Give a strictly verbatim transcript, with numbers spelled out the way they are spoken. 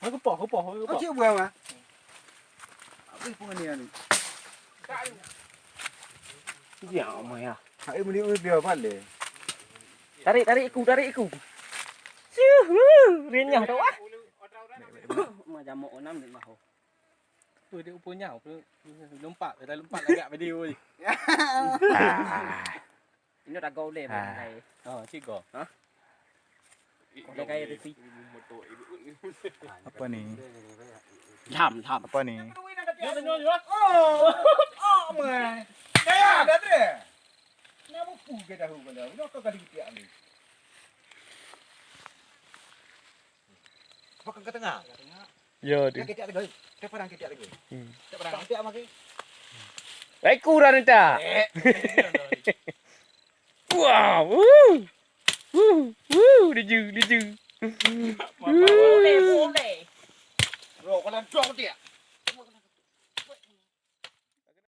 Hai, kupoh, kupoh, kupoh. Oh, cik buah mah. Apa pun ni ni? Dia mah ya. Hai, meni dia balik. Tarik, tarik iku, tarik iku. Siuh, renyah tu ah. Mah jamok enam ni mah. Tu dia upu nyau, tu lompat, dah lompat lagak video ni. Ah. Ini dah gol deh, main Ah. gaya. Oh, cik gol. Ha? Gol gaya tu si. Apa ni? Lam, lam. Apa ni? Oh, oh, mai. Gaya dah tu. Nama pu ke tahu kalau. Nak kau kali tiap ni. Apa ke tengah? Ya, tu. Yang ketiak lagi. Kita parang ketiak lagi. Hmm. Kita parang ketiak lagi. Hai, kurang entah. Eh. Wah, wuh. Wuh, wuh, laju, laju. Boleh, boleh. Bro, kalau dong dia.